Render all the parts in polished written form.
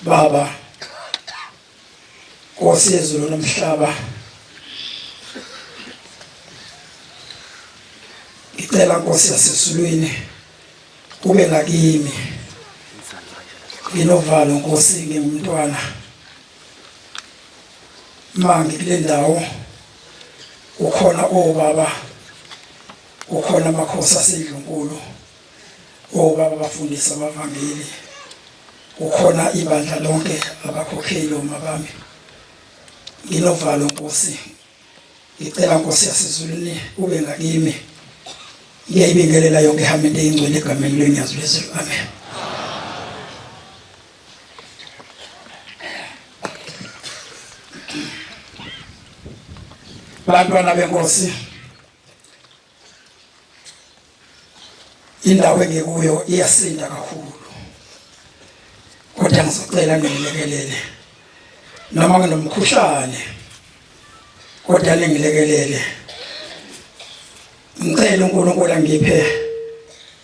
Baba, Nkosi yezulu nomhlaba, ngicela Nkosi yasezulwini ube ngakimi. Nginovalo Nkosi, ngingumntwana mangi kule ndawo, kukhona obaba, kukhona amakhosi asendlunkulu, obaba abafundisi abavangeli, kukhona ibandla lonke, abakhokheli omabami. Nginovalo Nkosi, ngicela Nkosi yasezulwini ube ngakimi. Ngiyayibingelela yonke ihamende eyingcwele egameni lonyazi lwezulu, amen. Bantwana benkosi, indawo engikuyo iyasinda kakhulu, kodwa ngizocela ningilekelele noma nginomkhuhlane, kodwa ningilekelele. Ngicela uNkulunkulu angiphe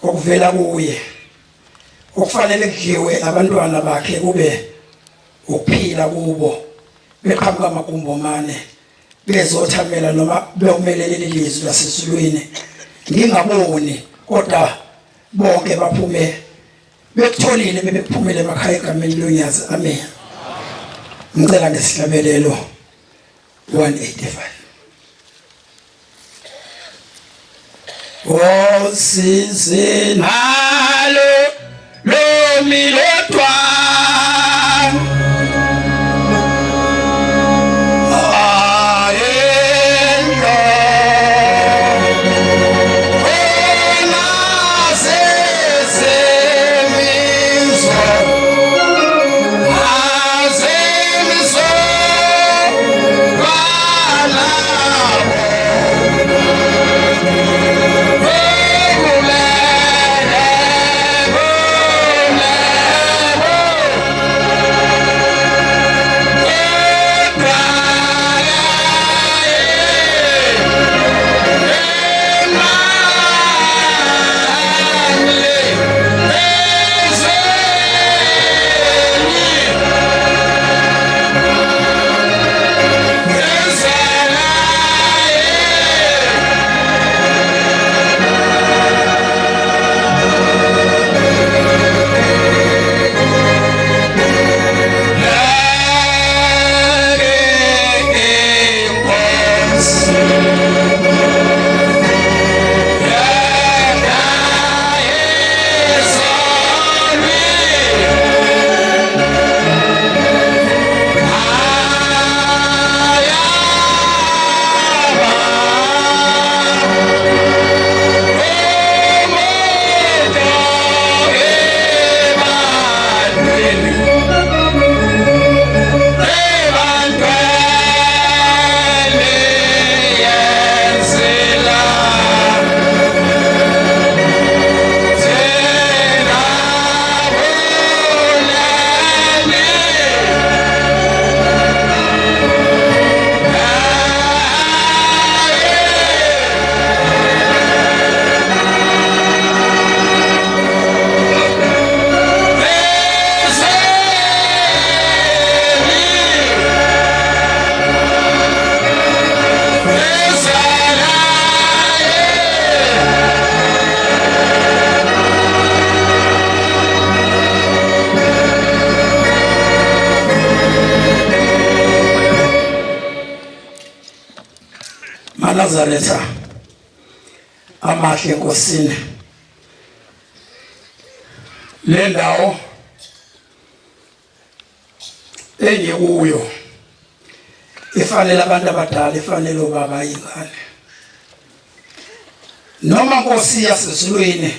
okuvela kuye okufanele kudliwe abantwana bakhe, kube ukuphila kubo, beqhamuka amagumbi omane bezothamela noma beyokumelela lelizwi lasezulwini. Ngingaboni, kodwa bonke baphume bekutholile, bebekuphumele emakhaya egameni lonyazi, amen. Ngicela ngesihlabelelo 185. Osizi nalo lomi lodwa MaNazaretha amahle enkosini, le ndawo engikuyo ifanele abantu abadala, ifanele obaba ingane. Noma Nkosi yasezulwini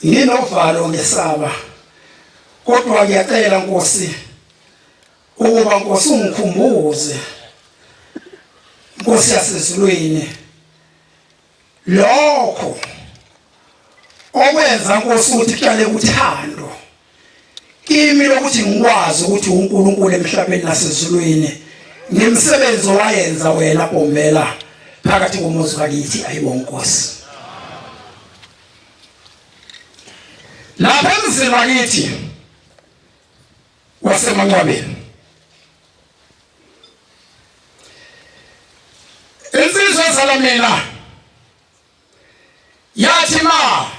nginovalo ngesaba, kodwa ngiyacela Nkosi ukuba Nkosi ungikhumbuze, Nkosi yasezulwini, lokho okwenza Nkosi ukuthi kuhlale kuthando kimi lokuthi ngikwazi ukuthi uNkulunkulu emhlabeni nasezulwini ngemisebenzi owayenza wena Bhombela phakathi komuzi wakithi. Ayibonga Nkosi. Lapha emzini wakithi Wasemangcwabeni. Insizwa ezala mina yathi ma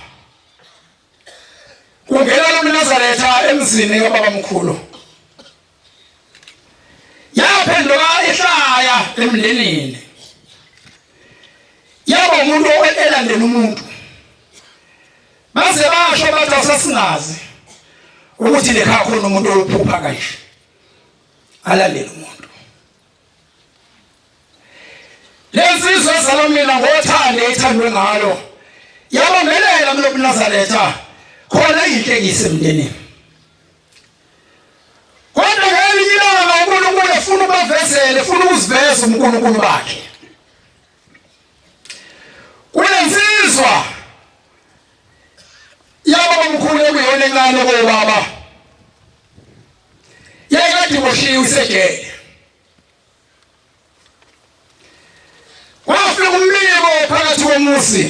kungena lo mNazaretha emzini kababamkhulu yaphenduka ihlaya emndenini yaba umuntu elandela umuntu baze basho bathi asasingazi ukuthi lekha khona umuntu oyophupha kanje alandele umuntu lensizwa ezalwa mina ngothando ethandwe ngalo yabambelela kulobuNazaretha khona inhlekise emndenini kodwa ngelinye ilanga uNkulunkulu efuna ukubavezela efuna ukuziveza uNkulunkulu bakhe kulensizwa yaba bamkhulu ekuyona encane kobaba yayikade iboshiwe isejele kwafika umbiko phakathi komuzi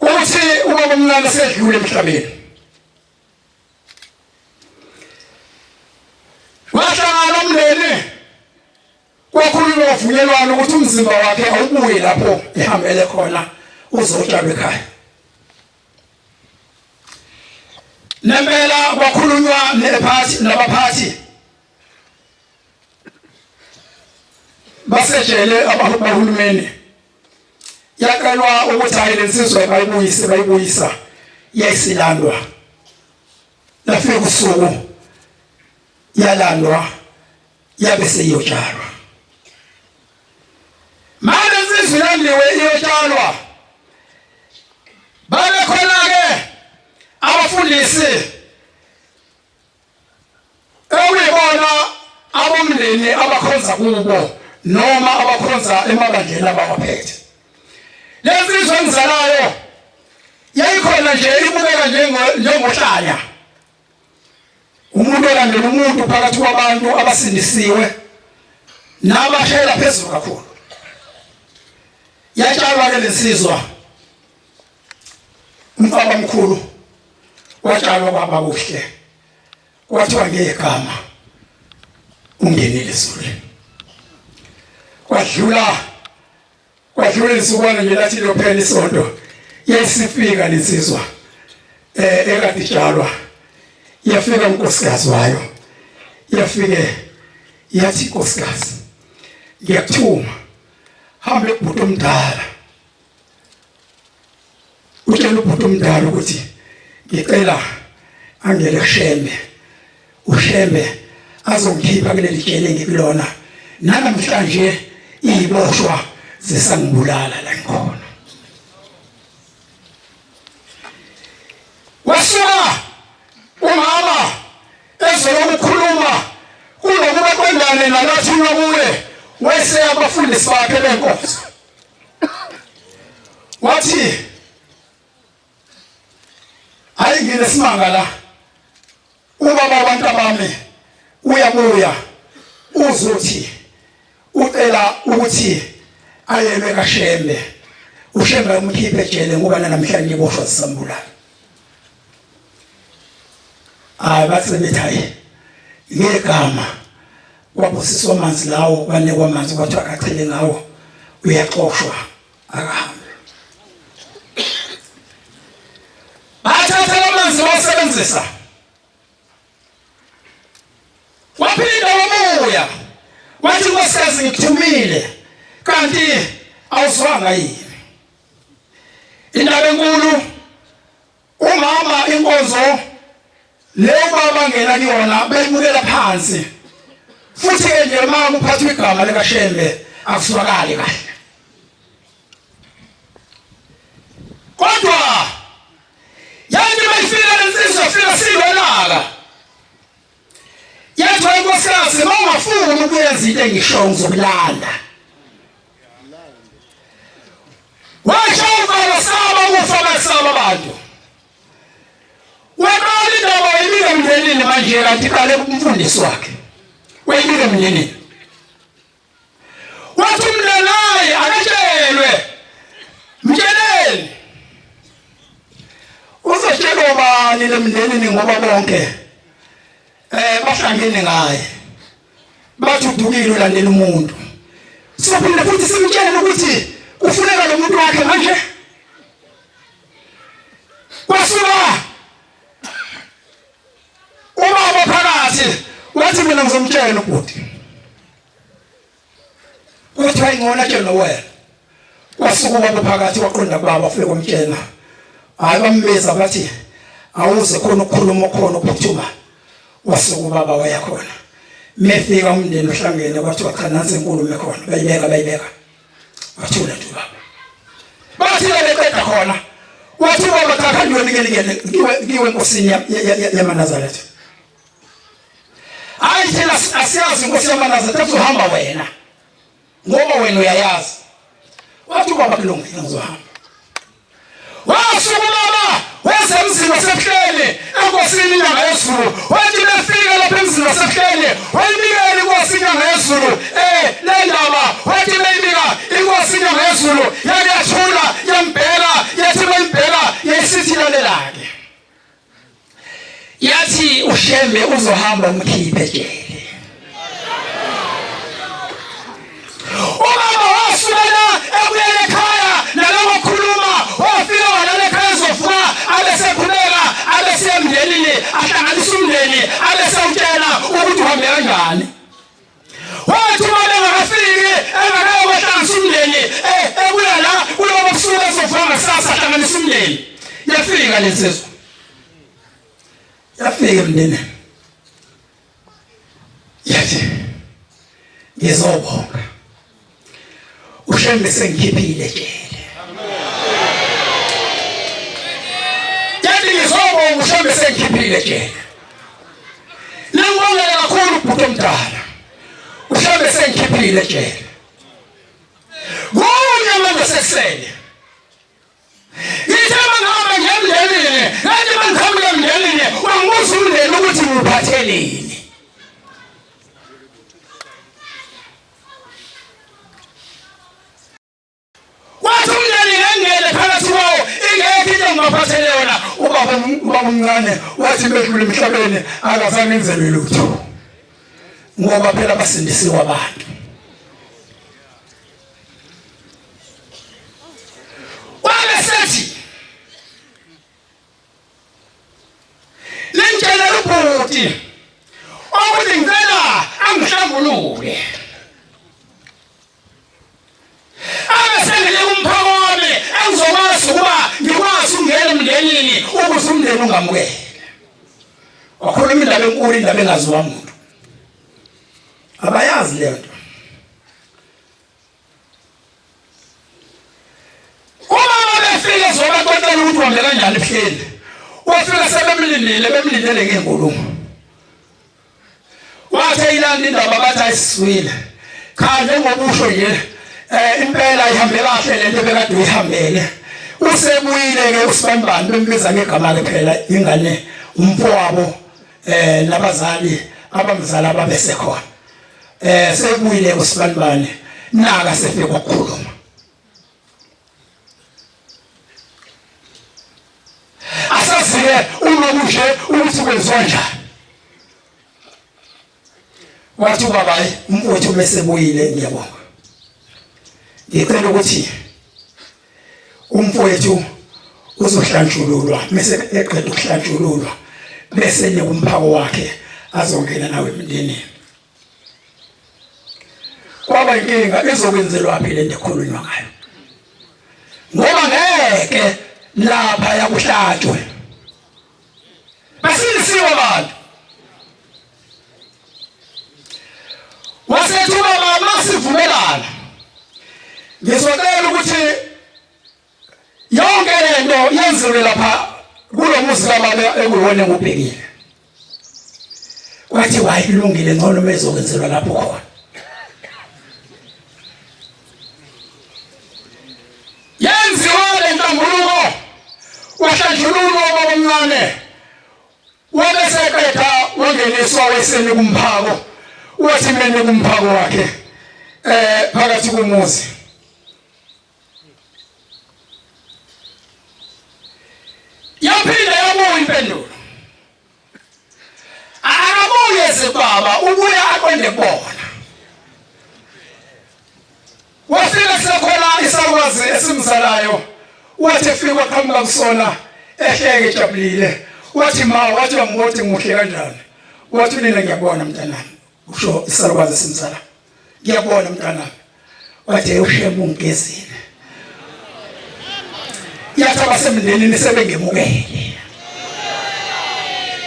ukuthi ubaba omncane sedlule emhlabeni wahlangana umndeni kwakhulunywa kwavunyelwana ukuthi umzimba wakhe awubuye lapho ehambele khona uzotshalwa ekhaya nempela kwakhulunywa nephathi nabaphathi basejele abahulumeni yacelwa ukuthi hayi lensizwa bayibuyise bayibuyisa yayisilandwa lafika usuku yalandwa yabe seyiyotshalwa manje insizwa ilandiwe iyotshalwa babe khona-ke abafundisi okuyibona abomndeni abakhonza kubo noma abakhonza emabandleni abawaphethe lensizwa engizalayo yayikhona nje ibukeka njengohlanya umuntu olandela umuntu phakathi kwabantu abasindisiwe nabashayela phezulu kakhulu yatshalwa ke lensizwa umfaba omkhulu watshalwa kwaba kuhle kwathiwa ngegama ungenile ezulwini kwadlula kwadlula insukwana nje lathi liyophela isonto yayisifika lensizwa eh ekade itshalwa yafika unkosikazi wayo yafike yathi nkosikazi ngiyakuthuma hambe kubhuti omdala utshela ubhuti omdala ukuthi ngicela angele kushembe ushembe azongikhipha kuleli jele ngikulona nanamhlanje iziboshwa zisangibulala la ngikhona wasuka umama ezolokukhuluma kunokuba qondane nalathunywa kuye wayeseya abafundisi bakhe benkonzo wathi hayi nginesimanga la ubaba wabantu abami uyabuya uzothi ucela ukuthi ayelwe kaShembe uShembe umkhiphe ejele ngoba namhlanje iboshwa zisambulala hayi bathi bethi hayi ngegama kwabusiswa amanzi lawo kwanikwa amanzi kwathiwa akachele ngawo uyaxoshwa akahambe bathatha lamanzi bawasebenzisa waphinda wabuya wathi nkosikazi ngikuthumile kanti awuzwanga yini indaba enkulu umama inkonzo leyo baba ngena kuyona beyibukela phansi futhi ke nje uma kuphathwa igama likaShembe akuswakali kahle kodwa yathi bayifika lensizwa fika silwelaka yathi inkosikazi uma ungafuni ukuyenza into engisho ngizokulanda washo uvalo saba ukufa basaba abantu waqala indaba wayibika emndenini manje kanti iqale kumfundisi wakhe wayibika emndenini wathi umntanaye akatshelwe mtsheleni uzotshelwa ubani lemndenini ngoba bonke eh. Abahlangene ngaye bathi udukile ulandela umuntu. Sophinde futhi simtshele ukuthi kufuneka lo muntu wakhe manje. Kwasuka ubaba phakathi wathi mina ngizomtshela ubhuti. Kuthiwa ingcono atshele wena. Kwasuka ubaba phakathi waqonda kubaba wafike wamtshela. Hayi bambiza bathi awuze khona ukukhuluma khona ukuphuthuma. Wasuka ubaba waya khona. Mefika umndeni uhlangene kwathiwa cha nansi inkulumo ekhona bayibeka bayibeka. Wathula nje ubaba. Bathi beqeda khona. Wathi ubaba cha khandiwe nikele kiwe enkosini yamaNazaretha. Hayi thina asiyazi inkosi yamaNazaretha uzohamba wena. Ngoba wena uyayazi. Wathi ubaba kulungile ngizohamba. Wasuka ubaba weza emzini wasebuhleni enkosini inyanga yezulu. Wathi befika lapha emzini wasebuhleni wayibikela inkosi inyanga yezulu le ndaba. Wathi beyibika inkosi inyanga yezulu yake yathula yambheka yathi bayimbheka yayisithi lalela-ke. Yathi uShembe uzohamba umkhiphe ejele. Ubaba wasukela ebuyele ekhaya naloko khuluma wafika walala ekhaya ezovuka abesekhuleka abesemndenini ahlanganisa umndeni abesewutshela ukuthi uhambe kanjani. Wathi uma bengakafiki engakayobahlanganisa umndeni ebuya la kulobo busuku ezovuka ngakusasa ahlanganisa umndeni. Yafika le nsizwa. Yafika emndenini. Yathi ngizobonga. uShembe sengikhiphile ejele. Yathi ngizobonga uShembe sengikhiphile ejele. Ningibongele kakhulu ubhuti omdala. uShembe sengikhiphile ejele. Kunye manje sekusele. Ngithe mangihamba ngiye emndenini, ngathi mangiqhamuka emndenini, wangibuza umndeni ukuthi ngiwuphatheleni. Wathi umndeni ngengene phakathi kwawo ingekho into engibaphathele yona. Ubaba ubaba omncane wathi bedlula emhlabeni akazange enzelwe lutho. Ngoba phela basindisiwe abantu. Wabe sethi lengitshela ubhuti ukuthi ngicela angihlambulule abe sengile umphako wami engizokwazi ukuba ngikwazi ukungena emndenini ukuze umndeni ungamukele. Wakhuluma indaba enkulu, indaba engaziwa muntu. Abayazi leyo nto. Uma befika zobaxoxela ukuthi uhambe kanjani ebuhleni. Wafika sebemlindile bemlindele ngenkulumo. Wathi ilanda indaba bathi ayisizwile. Cha njengoba usho nje impela ihambe kahle lento ebekade uyihambele. Usebuyile ke uSibambani bembiza ngegama ke phela ingane umfowabo nabazali abamzala babesekhona. Sebuyile uSibanibani naka sefike ukukhuluma. Asazike uma kunje ukuthi kwenziwa njani. Wathi ubaba umfowethu mesebuyile ngiyabonga. Ngicela ukuthi umfowethu uzohlanjululwa mese eqeda ukuhlanjululwa bese nika umphako wakhe azongena nawe emndenini. Kwaba inkinga izokwenzelwa phi lento ekhulunywa ngayo, ngoba ngeke lapha yakuhlatshwe basindisiwe abantu. Wasethi ubaba masivumelana, ngizocela ukuthi yonke lento yenziwe lapha kulo muzi kababa ekuwona ngubhekile. Kwathi hayi kulungile, ngcono mezokwenzelwa lapho khona. Yenziwa le nhlambuluko, wahlanjululwa ubaba omncane, wabe seqeda wangeniswa weseni kumphako. Wathi mene kumphako wakhe phakathi komuzi. Yaphinda yabuya impendulo. Akabuye eze baba ubuya aqonde kubona. Wafika sekhona isalukazi esimzalayo, wathi efika waqhamuka kusona ehleke ejabulile, wathi ma, wathi wangibothi ngimuhle kanjani, wathi unina ngiyabona mntanami, usho isalukazi esimzala, ngiyabona mntanami, wathi ushembe ungigezile. Yathi abasemndenini sebengemukele.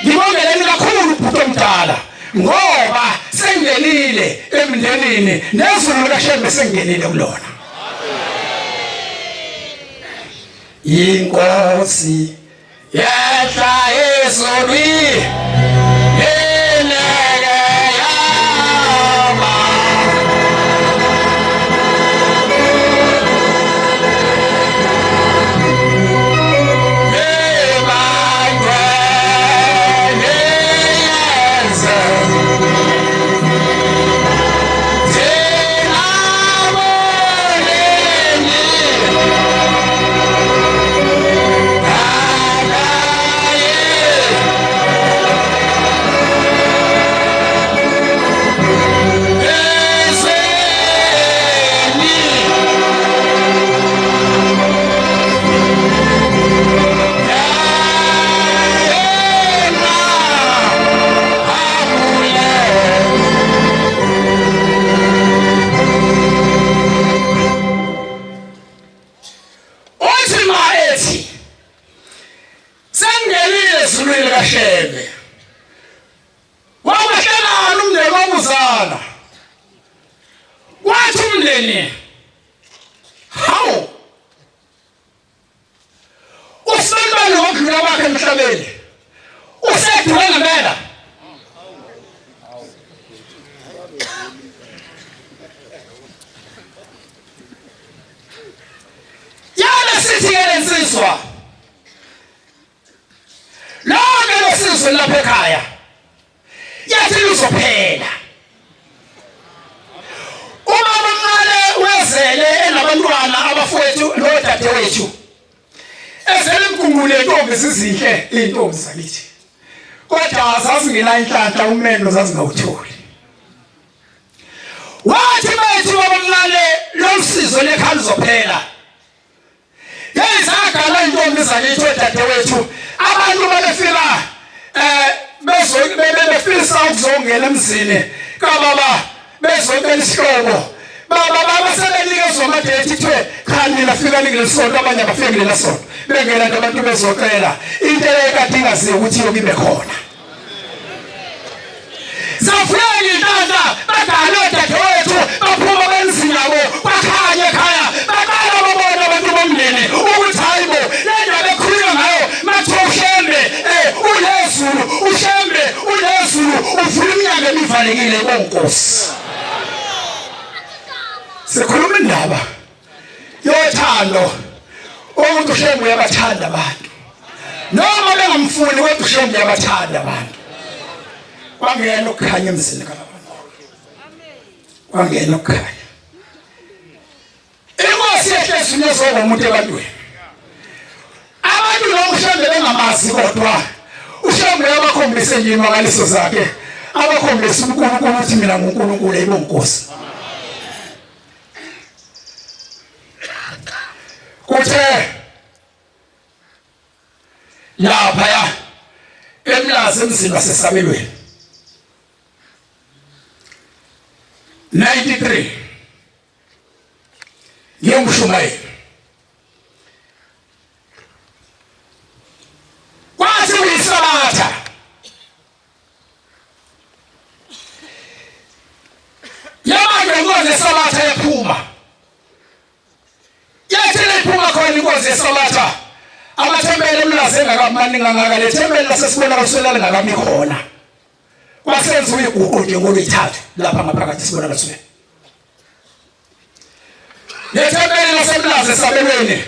Ngibongeleni kakhulu ubhuti omdala ngoba sengenile emndenini nezulu likaShembe sengenile kulona. Inkosi yehla ezulwini ineke yaba Uthi ma ethi sengenile ezulwini likaShembe Wabahlangana umndeni wabuzana. Wathi umndeni hawu uSibani wokudlula kwakhe emhlabeni usedule ngempela. Yabe sithi ke lensizwa lonke losizwe lapha ekhaya yathi luzophela ubaba omncane wezele enabantwana abafowethu nodadewethu ezele imkungule intombi zizinhle intombi zakithi kodwa zazingena inhlanhla umendo zazingawutholi wathi bethu babamncane lolusizo lekhaya luzophela Hey zagala intombi zakithi odadewethu abantu babefika eh bezo bebefisa ukuzongena emzini kababa bezocela isihlobo baba baba sebenikezwa amadethi kuthiwe cha nina fika ningelisonto abanye abafiki kulela sonto bengena nje abantu bezocela into ekade ingaziyo ukuthi iyoke ibe khona Safika inhlanhla badala odadewethu baphuma bemzini yabo bakhanya ekhaya baqala babona abantu bomndeni ukuthi hayi bo le ndaba ekhulunywa ngayo mathiwa uShembe um unezulu uShembe unezulu uvula iminyango emivalekile konkosi sikhuluma indaba yothando ukuthi uShembe uyabathanda abantu noma bengamfuni kodwa uShembe uyabathanda abantu kwangena ukukhanya emzini kababa kwangena ukukhanya inkosi yehlezi nezoba umuntu ebantwini abantu noma uShembe bengamazi kodwa uShembe uyabakhombisa nje imangaliso zakhe abakhombisa uNkulunkulu ukuthi mina nguNkulunkulu ayibonkosi Kuthe lapha emlazi emzini wasesabelweni 93 ngiyomshumayeli kwathi kuyisabatha Yabanje inkonzo yesabatha yaphuma. Yathi lephuma khona inkonzo yesabatha. Amathempeli emlazi engakamaningi kangaka le thempeli lasesibona kaswela lingakami khona. Kwasenziwa iguqu nje ngolwethathu lapha ngaphakathi sibona kaswela. Le thempeli lasemlazi esabelweni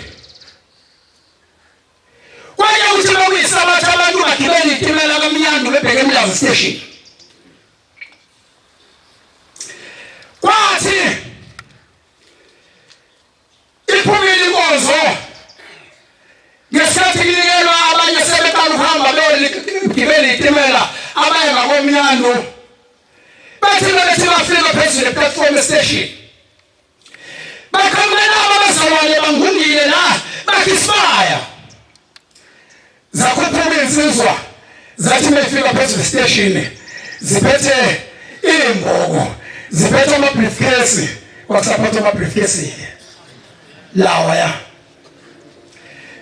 Kwake ukuthi bekuyisabatha abantu bagibele itimela kamnyandu bebheke eMlazi station. Kwathi iphumile inkonzo ngesikhathi kunikelwa abanye sebeqala ukuhamba begibele itimela abaye ngakomnyandu. Bathi bethi bafika phezulu eplatform station, baqhamuke nabo abazalwane bangungile la, bathi sibaya zakhuphuka insizwa, zathi mefika phezulu station ziphethe imboko, ziphethe ama briefcase, kwakusaphatha ama briefcase lawa ya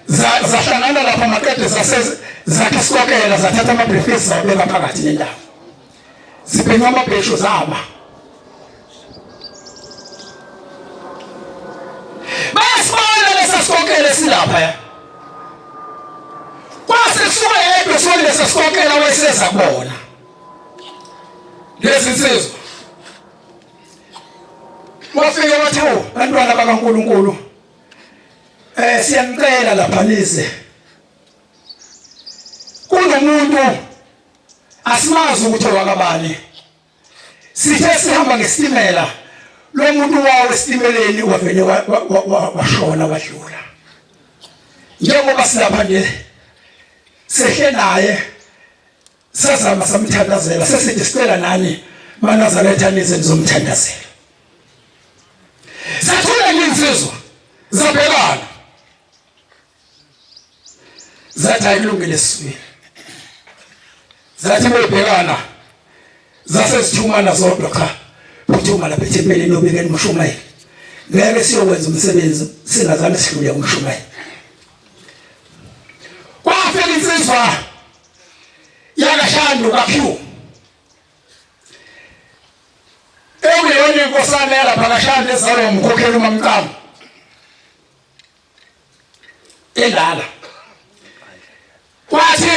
zahlangana lapha maqede zase zakhe isikokela, zathatha ama briefcase zawabeka phakathi nendawo, zibhenca amabheshu zama. Bayasibona lesa sikokela esilapha ya, kwase kusuka yedwa sibone lesa sikokela wayeseza kubona lezi nsizwa. Wafike wathi, "Oh, bantwana bakaNkuluNkulu, siyanicela lapha nize kunomuntu asimazi ukuthi owakabani. Sithe sihamba ngesitimela, lo muntu wawo esitimeleni wavele washona wadlula. Njengoba silapha nje sehle naye, sazama samthandazela, sesithi sicela nani maNazaretha nize nizomthandazela." Zathula insizwa, zabhekana, zathi ayikulungile esiswini. Zathi bebhekana zase zithumana zodwa, cha, phuthuma lapha ethempelini obikeni umshumayeli, ngeke siyokwenza umsebenzi singazange sidlule kumshumayeli. Kwafika insizwa yakaShandu kaQ, ekuyona inkosana yalapha kaShandu, ezalwa umkhokheli uMamcamo, endala. Kwathi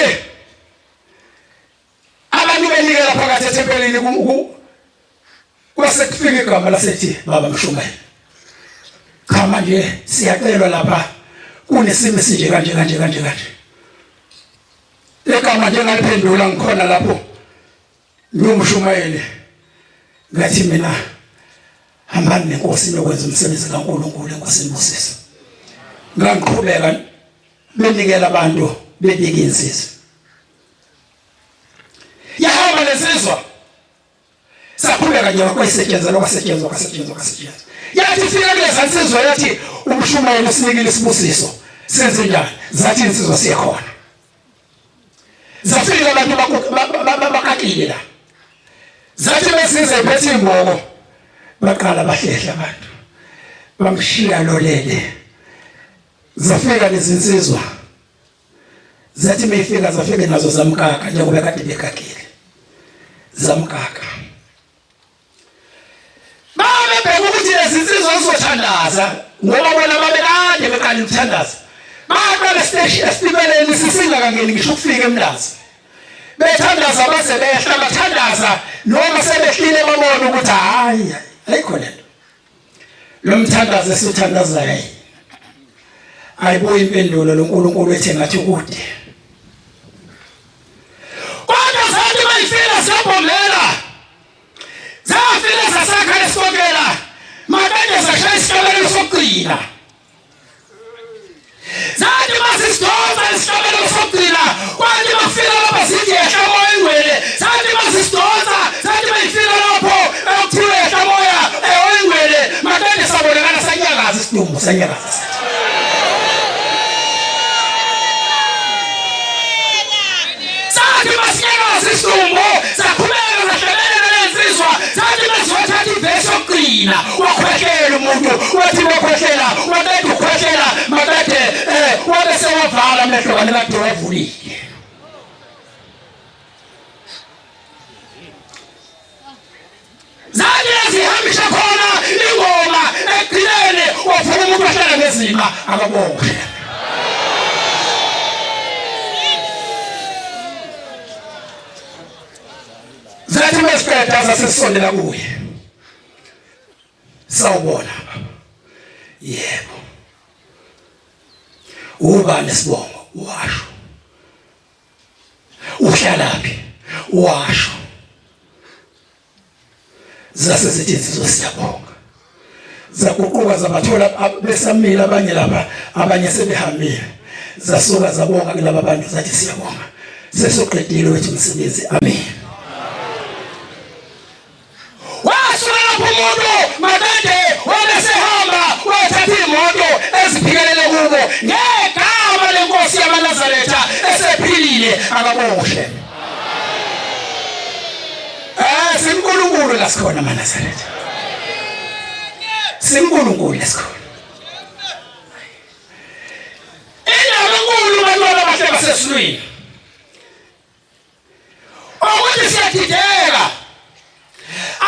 abantu benikela phakathi ethempelini, kwase kufika igama lasethi, "Baba Mshumayeli, cha manje siyacelwa lapha, kunesimo esinje kanje kanje kanje kanje." Legama nje ngaliphendula ngikhona lapho ngiyomshumayeli, ngathi mina, "Hambani nenkosi nokwenza umsebenzi kaNkuluNkulu, enkosini busisa." Ngangiqhubeka benikela abantu, bebika insizwa. Yahamba lesizwa, saqhubeka nje, kwasetshenzelwa, kwasetshenzwa, kwasetshenzwa, kwasetshenzwa. Yathi fika kuleza nsizwa, yathi, "Umshumayeli usinikile isibusiso, senze njani?" Zathi insizwa, "Siyekhona." Zafika abantu bakakile la, zathi besize iphethe imboko, baqala bahlehla abantu, bamshiya lolele. Zafika lezinsizwa, zathi meyifika zafike nazo zamkaka njengoba kade bekakile, zamkaka. Babebheka ukuthi lezi nsizwa zizothandaza, ngoba bona babekade beqala ukuthandaza. Baqala esitimeleni sisingakangeni ngisho ukufika eMlazi, bethandaza baze behla, bathandaza noma sebehlile, babona ukuthi hayi, ayikho lento, lo mthandazo esithandazayo ayibuyi impendulo, lo nkulunkulu ethe ngathi kude. Kodwa zathi bayifika ziyabhombela, zafika zasakha lesikokela, makade zashaya isihlabelelo sokugcina. Zathi masisidonsa isihlabelelo sokugcina, kwathi bafika lapha zithi, "Yehla moya oyingcwele." Zathi masisidonsa, zathi bayifika lapho ekuthiwe, "Yehla moya oyingcwele," makade sabonakala sanyakaza isidumbu, sanyakaza sathi. Sathi masinyakaza isidumbu, saqhubeka sahlabelela lensizwa. Sathi masizothatha ivesi yokugcina, wakhwehlela umuntu, wathi wakhwehlela, waqeda ukukhwehlela makade wabe sewavala amehlo kanti kade wavulile. Zathi ezihambisha khona ingoma ekugcineni, wavuka umuntu wahlala ngezinqa, akabonge. Zathi mesiqeda zasesondela kuye, "Sawubona baba." "Yebo." "Ubani isibongo?" Washo. "Uhlalaphi?" Washo. Zase zithi insizwa, "Siyabonga." Zaguquka zabathola besamile abanye lapha, abanye sebehambile. Zasuka zabonga kulaba bantu, zathi, "Siyabonga, sesoqedile wethu umsebenzi, amen." muntu makade wabesehamba wathatha imoto eziphikelele kubo ngegama lenkosi yamaNazaretha esephilile akaboshwe. Eh sinkulunkulu la sikhona maNazaretha. Sinkulunkulu la sikhona. Indaba enkulu bantwana abahle basesilwini. Ukuthi siyadideka.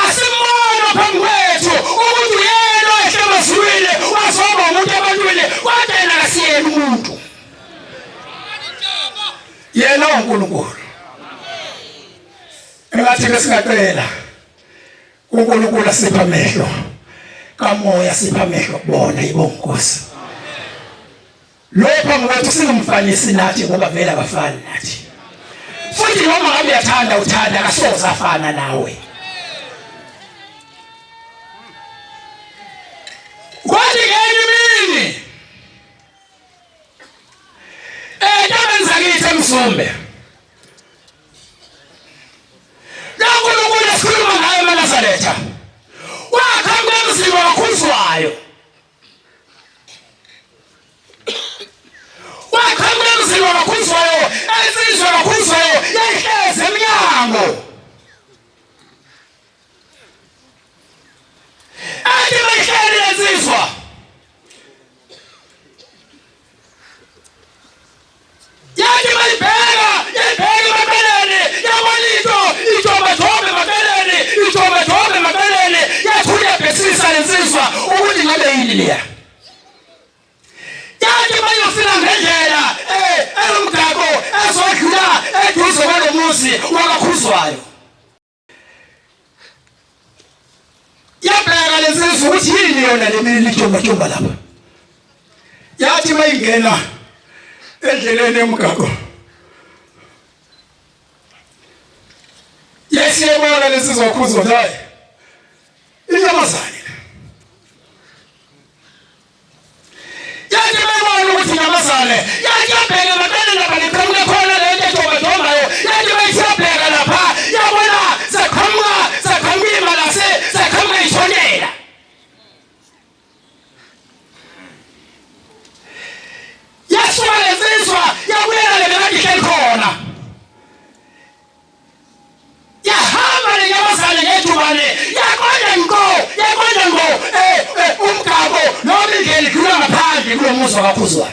Asimbona phambi kwethu ukuthi uyena oyehle emazulwini wazoba umuntu ebantwini kodwa yena akasiyena umuntu. Yena uNkulunkulu. Engathi ke singacela uNkulunkulu asipha amehlo kamoya sipha amehlo kubona ibonga Nkosi. Lo phambi kwethu singamfanisi nathi ngoba vele abafani nathi. Futhi noma ngabe uyathanda uthanda akasoze afana nawe. Kwathi ngenye imini entabeni zakithi eMzumbe LoNkulunkulu esikhuluma ngaye emaNazaretha waqhamuka emzini wakhuzwayo waqhamuka emzini wakhuzwayo insizwa kakhuzwayo yayihlezi emnyango athi bayihleli lensizwa Yathi mayibheka, yayibheka emabeleni, yabona into, ijobajobhe emabeleni, ijobajobhe emabeleni, yathula yabhekisisa lensizwa ukuthi ngabe yini leya. Yathi mayofika ngendlela eh eyomgaqo ezodlula eduze kwalomuzi wakakhuzwayo. Yabheka lensizwa ukuthi yini yona le lijombajomba lapha. Yathi mayingena endleleni yomgaqo yesiyebona lensizwa khuzwa hayi inyamazane Yathi bebona ukuthi inyamazane yathi yabheka emaqeleni lapha liqhamuke khona le nto ejomajombayo yathi bayisiyabheka lapha yabona saqhamuka saqhamuka imalase saqhamuka ishonela yasuka lensizwa yabuyela le bekade ihleli khona yahamba lenyamazane ngejubane yaqonda ngqo yaqonda ngqo eh, eh umgaqo noma indlela idlula ngaphandle kulo muzi wakakhuzwayo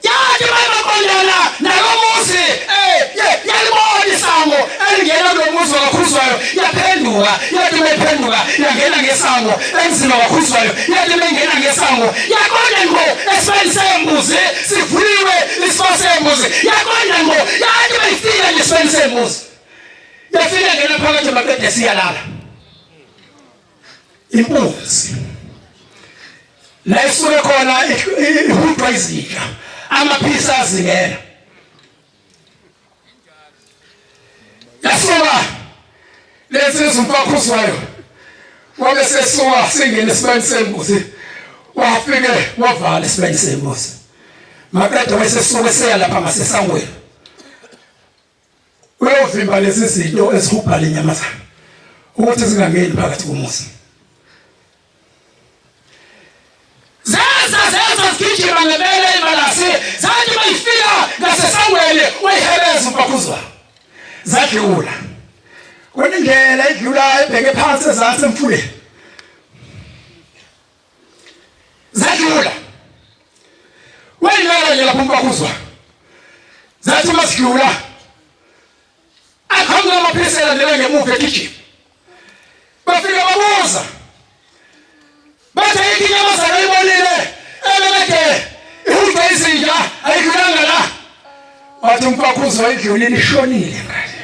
yathi bayabaqondana nalo muzi eh yalibona isango elingena kulo muzi wakakhuzwayo yaphenduka yathi mayiphenduka yangena ngesango emzini wakakhuzwayo yathi mayingena ngesango yaqonda ngqo esibeni sembuzi sivuliwe isiba sembuzi yaqonda ngqo yathi mayifika nje esibeni sembuzi yafika ngena phakathi maqede siyalala impunzi la isuke khona ihudwa izinja amaphisa azingela Yasuka lensizwa umfakhuzwayo wabe sesuka singena esibani sembuzi wafike wavala esibani sembuzi maqeda wayesesuka eseya lapha ngasesangweni uyovimba lezi zinto ezihubha lenyamazana ukuthi zingangeni phakathi komuzi Zeza zeza zigijima ngebele imalasi zathi mayifika ngasesangweni wayihebeza umbakuzwa zadlula kwenye indlela idlula ebheke phansi ezansi emfuleni zadlula wayilala nje lapho umbakuzwa zathi masidlula Aqhamuka amaphilisi elandela ngemuva egijima. Bafika babuza. Bathe ayikho inyamazana oyibonile ebekade ihudwa izinja ayidlulanga la. Wathi umfakhuzi wayidlulile ishonile ngale.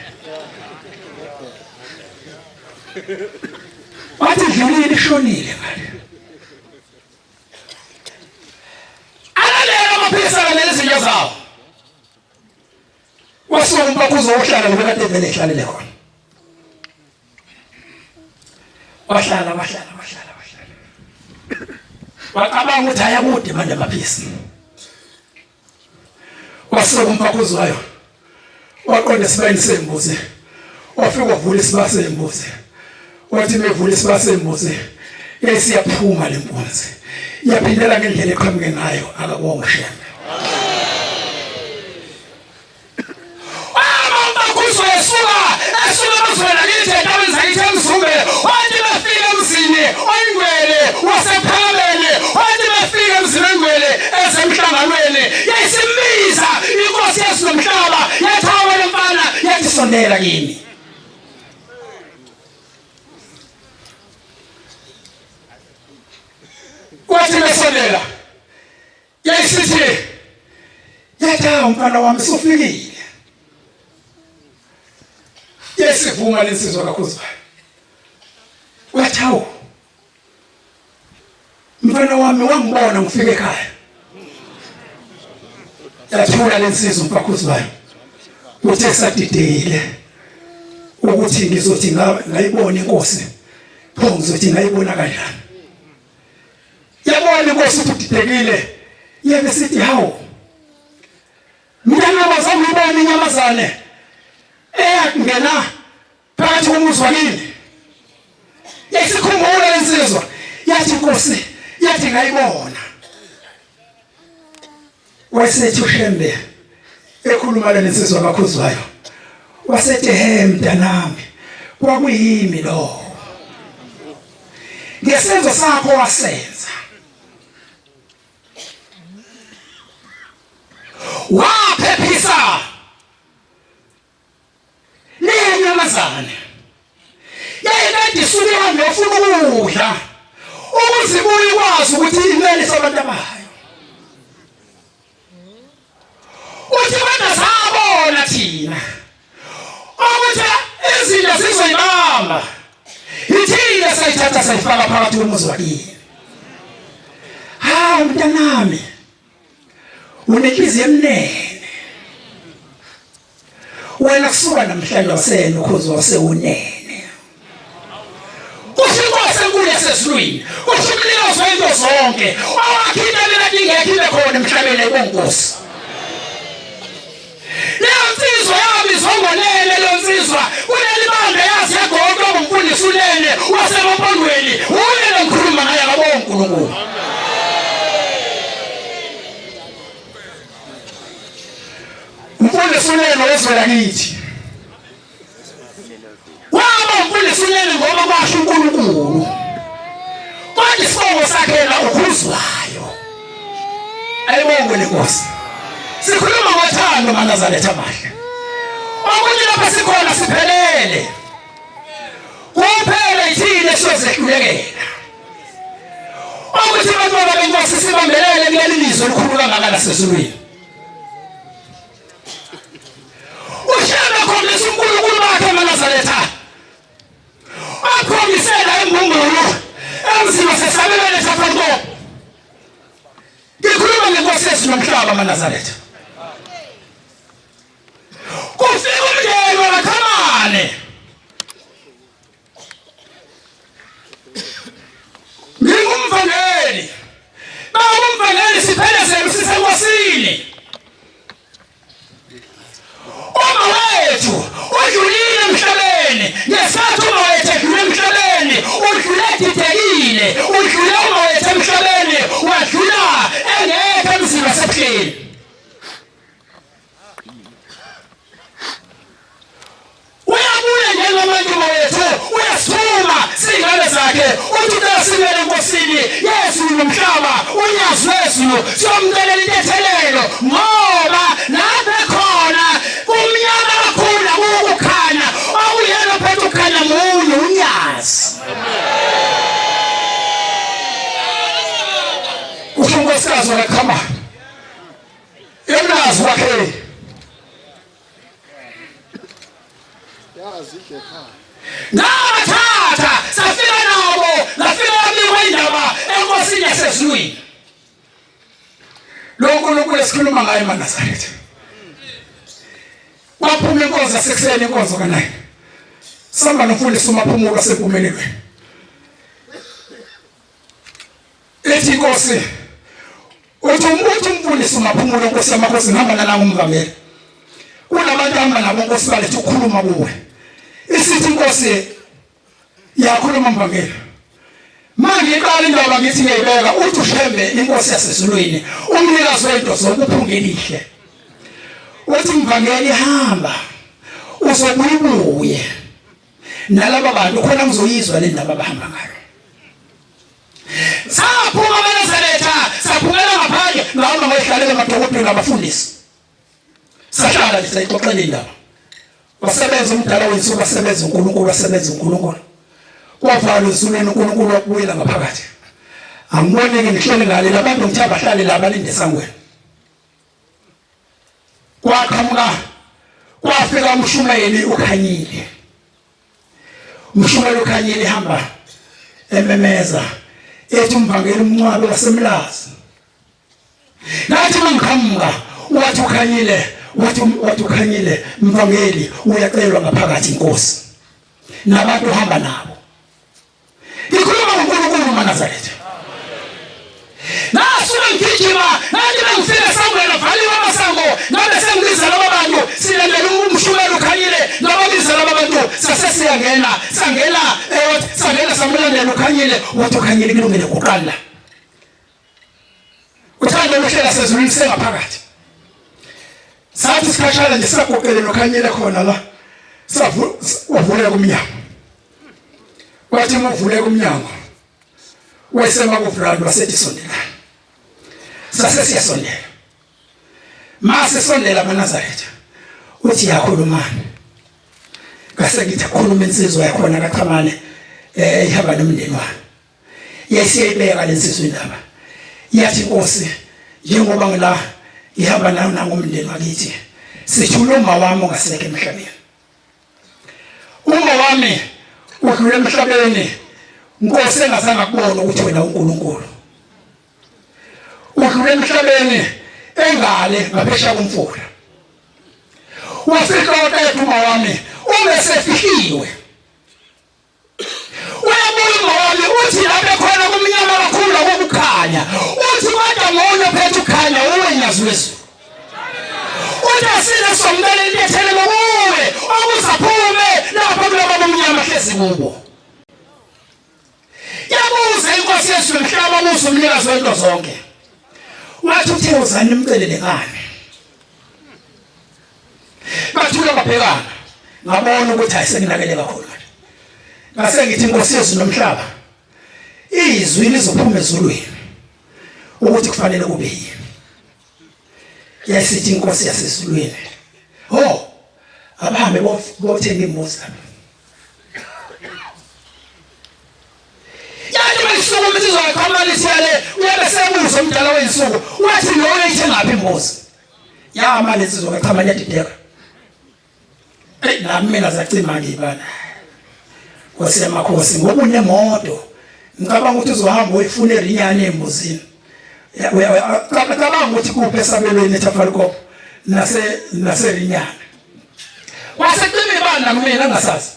Wathi idlulile ishonile ngale. Alandela amaphilisi alandela izinja zawo. Wasuka uMpaphuzo wohlala ngoba kade vele ehlalele khona. Wahlala wahlala wahlala wahlala. Wacabanga ukuthi ayakude manje amaphisi. Wasuka uMpaphuzo wayo. Waqonda esibayeni sembuzi. Wafika wavula isiba sembuzi. Wathi mevula isiba sembuzi yayisiyaphuma le mpunzi. Yaphindela ngendlela eqhamuke ngayo akabonga Shembe. Abakuzwa esuka esuka emazweni akithi entabeni zakithi eMzumbe wathi befika emzini oyingcwele wasephakameni wathi befika emzini oyingcwele ezemhlanganweni yayisimiza inkosi yesu nomhlaba yathi awele mfana yathi sondela kimi. Kwathi besondela Yayisithi yathi hawu mfana wami sufikile. Yesivuma lensizwa kaKhuzwayo. Wathi hawu mfana wami wangibona ngifika ekhaya. Yathula lensizwa mfakhuzwayo. Uthe sadidekile ukuthi ngizothi ngayibona inkosi pho ngizothi ngayibona kanjani. Yabona inkosi ukuthi udidekile. Yebe sithi hawu. Mntana bazange uyibone inyamazane eyakungena phakathi komuzi wakini. Yasikhumbula lensizwa yathi inkosi yathi ngayibona. Wasethi uShembe ekhuluma lensizwa kaKhuzwayo. Wasethi he mntanami kwakuyimi lo. Ngesenzo sakho wasenza. Waphephisa Lenyamazane yayikade isuke ihambe yofuna ukudla ukuze ibuye ikwazi ukuthi inelise abantu abayo. Uthi kodwa sabona thina ukuthi izinto zizoyibamba ithina sayithatha sayifaka phakathi komuzi wakini. Hawu mntanami unenhliziyo emnene wena kusuka namhlanje wasena ukhozi wasewunene kusho inkosi enkulu yasezulwini kusho umnikazi wento zonke owakhe into ebekade ingekho ibe khona emhlabeni ayibonkosi leyo nsizwa yabizwa ngonene leyo nsizwa kuleli bamba yazi yagoqwa ngumfundisi unene wasemampondweni uye lo ngikhuluma ngaye akabonga uNkulunkulu. Mfundisi unene wezwe lakithi waba umfundisi unene ngoba kwasho uNkulunkulu kodwa isibongo sakhe yena ukhuzwayo. Ayibongwe lenkosi. Sikhuluma ngothando maNazaretha amahle. Okunye lapha sikhona siphelele. Kuphela ithini esiyozehlulekela. Ukuthi abantwana benkosi sibambelele kuleli lizwe elikhulu kangaka lasezulwini. Ushembe khombisa uNkulunkulu bakhe maNazaretha. Akhombisela imbumbulu emzini wasesabelweni eSafanko. Ngikhuluma ngenkosi yezulu nomhlaba maNazaretha. Kufika umndeni wakakhamane. Ngingumvangeli. Bawumvangeli siphelezele sisenkosini. Uma wethu udlulile emhlabeni ngesikhathi uma wethu edlule emhlabeni udlule edidekile udlule uma wethu emhlabeni wadlula engekho emzini wasebuhleni. Uyabuya njengamanje wethu uyasithuma siyingane zakhe uthi ucela sibuyele enkosini yezulu nomhlaba unyazi lwezulu siyomcelela intethelelo ngoba lapho ekhona kumnyama kakhulu nakukukhanya okuyena ophethe ukukhanya munye unyazi. Kusho unkosikazi wakaqhamane emlazi wakhe Ngabathatha safika nabo ngafika yabikwa indaba enkosini yasezulwini. Lo nkulunkulu esikhuluma ngaye emaNazaretha. Kwaphuma inkonzo yasekuseni inkonzo ka-9. Samba nomfundisi uMaphumulo wasempumelelweni. Ithi inkosi uthi umuntu umfundisi uMaphumulo inkosi yamakhosi ngihamba nalanga umvangeli. Kunabantu ahamba nabo inkosi baletha ukukhuluma kuwe. Yayisithi inkosi yakhuluma mvangeli. Manje iqala indaba ngithi ngiyibeka uthi uShembe inkosi yasezulwini umnikazi wento zonke uphunga elihle. Uthi mvangeli hamba uzobuya ubuye nalaba bantu khona ngizoyizwa le ndaba abahamba ngayo. Saphuma abeNazaretha saphumela ngaphandle ngahamba ngayihlalela emadolobheni abafundisi. Sahlala nje sayixoxela indaba. Wasebenza umdala wensuku wasebenza uNkulunkulu wasebenza uNkulunkulu. Kwavalwa ezulwini uNkulunkulu wakubuyela ngaphakathi. Angiboneki ngihleli ngale labantu ngithe abahlale la balinde esangweni. Kwaqhamuka kwafika umshumayeli ukhanyile. Umshumayeli ukhanyile ihamba ememeza ethi umvangeli umncwabe wasemlazi. Nathi mangiqhamuka wathi ukhanyile wathi wathi ukhanyile mvangeli uyacelwa ngaphakathi inkosi nabantu uhamba nabo ngikhuluma ngoNkulunkulu maNazaretha nasuke ngigijima nathi bengifika esangweni avaliwe amasango nabe sengibiza laba bantu silandela umshumelo ukhanyile nababiza laba bantu sase siyangena sangena eh, sangena samlandela ukhanyile wathi ukhanyile kulungile kuqala Uthando luhlela sezulwini sengaphakathi. Sathi sikhashana nje sagoqele nokhanyele khona la. Wavuleka umnyango. Wathi uma uvuleka umnyango wayesema kuvulani wasethi sondelani. Sase siyasondela. Mase sondela amaNazaretha. Uthi yakhulumani. Ngase ngithi akhuluma insizwa yakhona kaChamane eh ihamba nomndeni wayo. Yayisiyayibeka lensizwa indaba. Yathi inkosi njengoba ngila ihamba nayo nangomndeni wakithi. Sithule uma wami ongasekho emhlabeni. Uma wami udlule emhlabeni Nkosi engazange akubone ukuthi wena uNkulunkulu. Udlule emhlabeni engale ngaphesheya komfula. Wafika waqeda uma wami uma esefihliwe. Uyabuya umholi uthi lapho ekhona kumnyama kakhulu akokukhanya. Uthi kodwa nguye ophethe ukukhanya uwe nyazi lwezulu. Uthi asile somcela intethele kuwe okuzaphume lapho kulobo bumnyama hlezi kubo. Yabuza inkosi yezulu mhlaba buza umnikazi wento zonke. Wathi uthe uzani nimcelele ngani? Bathula babhekana. Ngabona ukuthi ayisekunakele kakhulu manje. Ngase ngithi inkosi yezulu nomhlaba izwi lizophuma ezulwini ukuthi kufanele kube yini. Yasithi inkosi yasezulwini. Ho abahambe bothenga imbuzi lapha. Yathi mayisukuma insizwa yaqhamuka isiyale uyabe sebuza umdala weyinsuku wathi lo uyithengaphi imbuzi. Yama lensizwa kaqhamane yadideka. Eyi nami mina zacima ngibana. Nkosi yamakhosi ngoba unemoto ngicabanga ukuthi uzohamba uyifuna erinyane embuzini. Cabanga ukuthi kuphi esabelweni eTafelkop nase naserinyane. Wasecima ibanda kumina angasazi.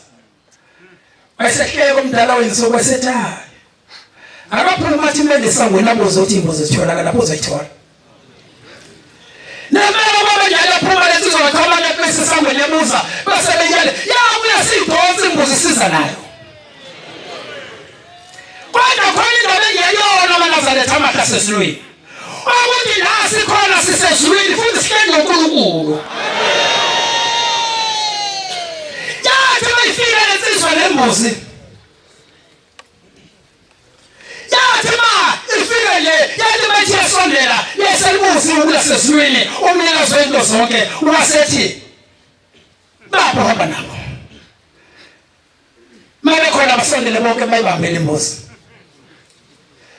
Wayesehleka umdala wensuku wayesethi hayi. Akaphuma athi mele esangweni abuze ukuthi imbuzi zitholakala lapho uzoyithola. Nempela baba njalo aphuma lensizwa waqhamana bese esangweni ebuza bese beyale yabuya siyidonsa imbuzi siza nayo. Kodwa khona indaba engeyona amaNazaretha amahle asezulwini. Ukuthi la sikhona sisezulwini futhi sihleli noNkulunkulu. Yathi mayifika lensizwa lembuzi. Yathi ma ifike nje yathi mayithi yasondela yeselibuzi ukulasezulwini umnikazi wento zonke wasethi bapho hamba nabo. Mabekhona basondele bonke bayibambele imbuzi.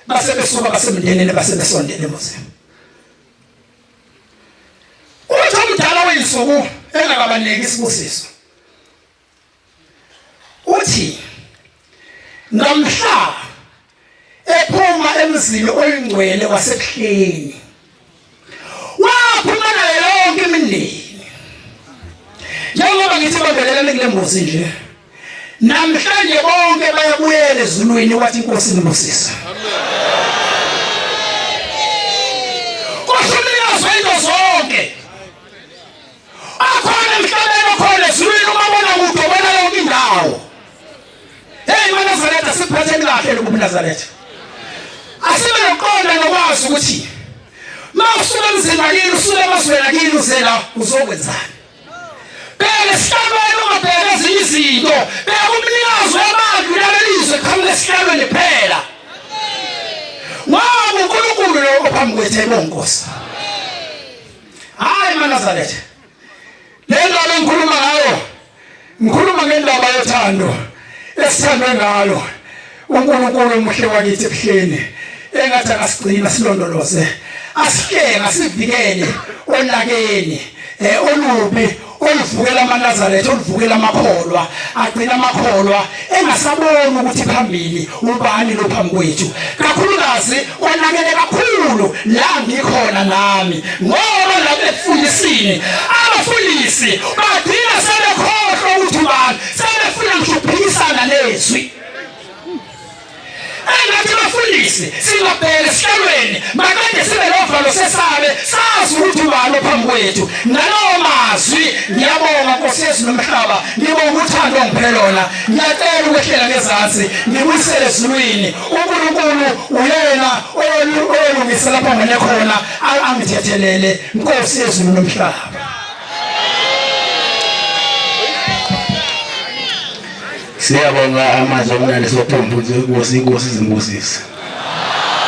Base besuka basemndenini base besondele embuzini. Uthi umdala weyinsuku engakabaniki isibusiso. Uthi namhla ephuma emzini oyingcwele wasebuhleni waphuma nayo yonke imindeni njengoba ngithi bambelelani kule mbuzi nje namhlanje bonke bayabuyela ezulwini wathi inkosi nibusisa kusho umnikazi wento zonke akhona emhlabeni okhona ezulwini umabona kude ubona yonke indawo. kahle lokhu Nazaretha. Asibe nokuqonda nokwazi ukuthi uma usuka emzini wakini usuka emazweni akini uze la uzokwenzani. Bheka esihlalweni ungabheka ezinye izinto. Bheka umnikazi webandla ulalelizwe qhamuka esihlalweni kuphela. Ngoba uNkulunkulu lo ophambi kwethu ebonkosi. Hayi maNazaretha. Le ndaba engikhuluma ngayo ngikhuluma ngendaba yothando esithandwe ngalo uNkulunkulu omuhle wakithi ebuhleni engathi akasigcina silondoloze asihlenge asivikele olakeni eh olubi oluvukela amaNazaretha oluvukela amakholwa agcina amakholwa engasaboni ukuthi phambili ubani lo phambi kwethu kakhulukazi konakele kakhulu la ngikhona nami ngoba la befundisini abafundisi bagcina sebekhohlwa ukuthi ubani sebefuna ngisho ukuphikisana nezwi engathi bafundisi singabheka esihlalweni makade sibe novalo sesabe sazi ukuthi ubani ophambi kwethu ngalowo mazwi ngiyabonga nkosi yesu nomhlaba ngibonga uthando ongiphe lona ngiyacela ukwehlela ngezansi ngibuyisele ezulwini uNkulunkulu uyena oyolungisa lapho ngone khona angithethelele nkosi yezulu nomhlaba Siyabonga amazwi amnandi sophumbu inkosi inkosi izimbusise.